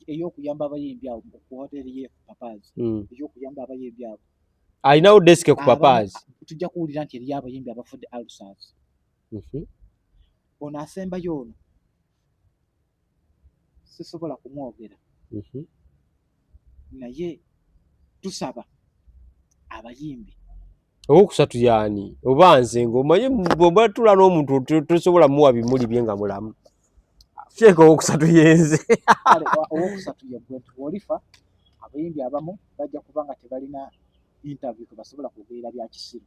ey'okuyamba abayimbi abo ku hoteri ye Papazi, ey'okuyamba abayimbi abo. Alinawo desk ku Papazi. Tujja kuwulira nti eriyo abayimbi abafudde ulcers. Ono asembayo ono sisobola kumwogera. Naye tusaba abayimbi. Owokusatu yaani oba nze ng'omanyi bw'oba tula n'omuntu tosobola muwa bimuli bye nga mulamu. Sheeka owokusatu yenze. Kale owokusatu ye gwe nti bw'olifa abayimbi abamu bajja kuba nga tebalina interview tebasobola kwogerera bya kisiru.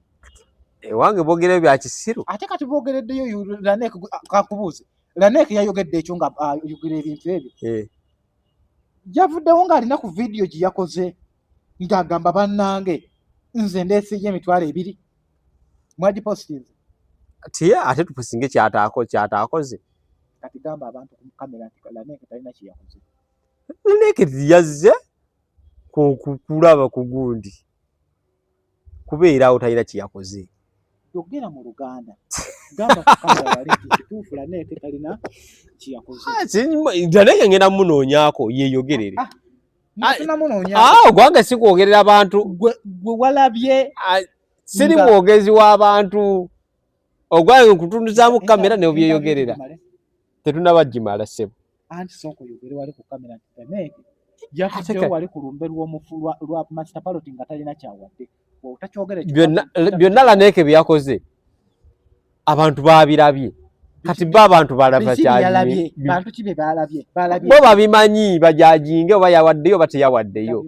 Ewange boogera bya kisiru. Ate kati boogereddeyo Laneeke, kakubuuze. Laneeke yayogedde ekyo nga ayogera ebintu ebyo. Yavuddewo ng'alina ku vidiyo gye yakoze ng'agamba bannange nze ndeeseeyo 20,000. Mwagipositinze. Tiye ate tupusinge kyataakoze. Kati gamba abantu ku kamera nti Laneeke talina kye yakoze. Laneeke yazze kulaba ku gundi. Kubeera awo talina kye yakoze. Yogera mu Luganda. Gamba ku kamera wali nti kituufu Laneeke talina kye yakoze. Laneeke ngenda munoonyaako yeeyogerere. Tunamunoonyaako. Gwange si kwogerera abantu. Gwe walabye. Siri mwogezi w'abantu. Ogwange nkutunuzaamu kamera ne obyeyogerera. Tetunnaba gimala ssebo. Anti sooka oyogere wali ku kamera nti Laneeke yavuddewo wali ku lumbe lw'omufu lwa Master Parrot nga talina kyawadde. Byonna Laneeke bye yakoze abantu baabirabye. Kati bo abantu balaba kyalabye. Bantu ki be baalabye? Bo babimanyi bajajinge oba yawaddeyo oba teyawaddeyo.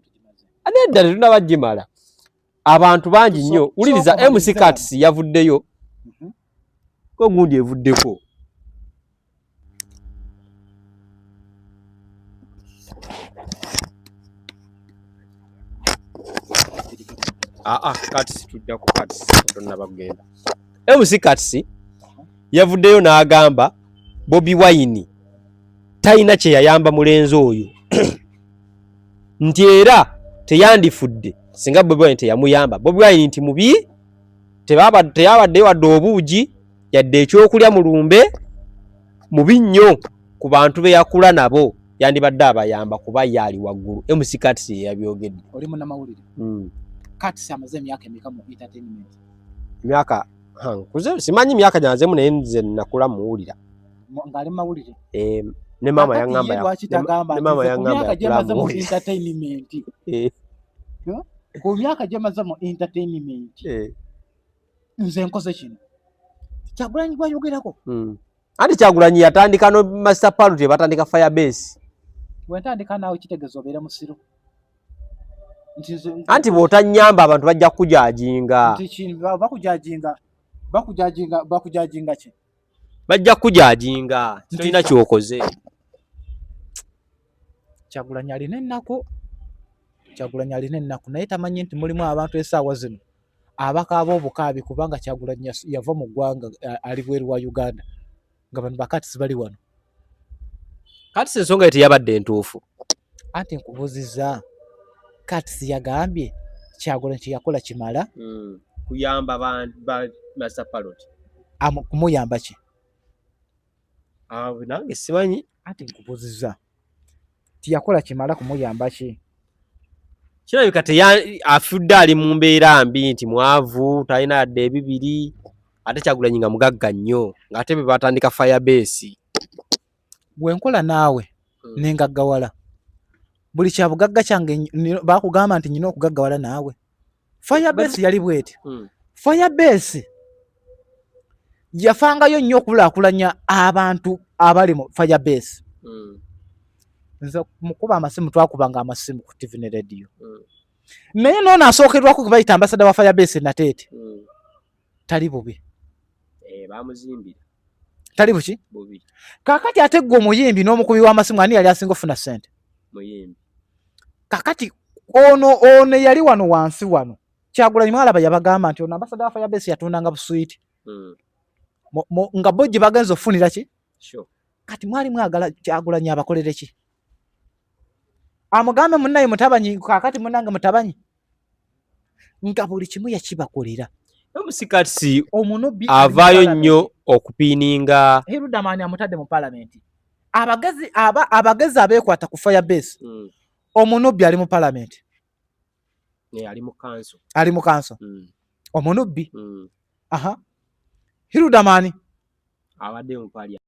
Nedda tetunnaba gimala. Abantu bangi nnyo. Wuliriza MC Kats yavuddeyo. Ko gundi evuddeko. Kats tujja ku Kats tonnaba kugenda. MC Kats yavuddeyo n'agamba Bobi Wine talina kye yayamba mulenzi oyo nti era teyandifudde singa Bobi Wine teyamuyamba. Bobi Wine nti mubi, teyabaddeyo wadde obuugi yadde ekyokulya mu lumbe, mubi nnyo ku bantu be yakula nabo, yandibadde abayamba kuba ye ali waggulu. MC Kats ye yabyogedde. Oli munnamawulire. Kats amaze emyaka emeka mu entertainment? Emyaka nkuze simanyi myaka gyanzemu naye nze nakula muwulira. Ng'ali mu mawulire. Ne maama yaŋŋamba ne maama yaŋŋamba yakula mu entertainment. Ku myaka gy'amaze mu entertainment. Nze nkoze kino. Kyagulanyi gwayogerako. Anti Kyagulanyi yatandika no Master Parrot batandika Firebase. Bwe ntandika naawe kitegeeza obeera musiru. Anti bw'otanyamba abantu bajja kukujajinga. Nti bakujajinga ki? Bajja kukujajinga. Tolina ky'okoze. Kyagulanyi alina ennaku. Kyagulanyi alina ennaku naye tamanyi nti mulimu abantu essaawa zino abakaaba obukaabi kubanga Kyagulanyi yava mu ggwanga ali bweru wa Uganda nga bano bakatisi bali wano. Kati ensonga ye teyabadde ntuufu. Anti nkubuuzizza Kats yagambye Kyagulanyi kye yakola kimala kuyamba ba Master Parrot. Kumuyamba ki? Nange simanyi. Anti nkubuuzizza tiyakola kimala kumuyamba ki? Kirabika afudde ali mu mbeera mbi nti mwavu talina yadde ebibiri ate Kyagulanyi nga mugagga nnyo ng'ate be batandika Firebase. Bwe nkola naawe Nengaggawala buli kyabugagga kyange, bakugamba nti nyina okugaggawala naawe. Firebase yali bweti. Firebase yafangayo nnyo okulaakulanya abantu abali mu Firebase. Nze mukuba amasimu, twakubanga amasimu ku TV ne radio. Naye noono asookerwako gwe bayita ambassador wa Firebase Nateete, tali bubi. Eh, bamuzimbira. Tali buki? Bubi. Kaakati ate gwe omuyimbi n'omukubi w'amasimu, ani yali asinga okufuna ssente? Muyimbi. Kakati ono yali wano wansi wano, Kyagulanyi mwalaba yabagamba nti ono ambassador wa Firebase yatundanga buswiti, nga bo gye bagenza okufunira ki? Sure. Kati mwali mwagala Kyagulanyi abakolere ki? Amugambe munnaye mutabanyi, kakati munnange mutabanyi, nga buli kimu yakibakolera. Omusikatsi omunubbi ali mu avaayo parliament. Nnyo okupiininga. Hiludamani amutadde mu palamenti. Abagezi aba abagezi abeekwata ku Firebase, omunubbi ali mu palamenti. Eh, ali mu kanso. Ali mu kanso. Omunubbi. Aha, Hiludamani abadde mu palya.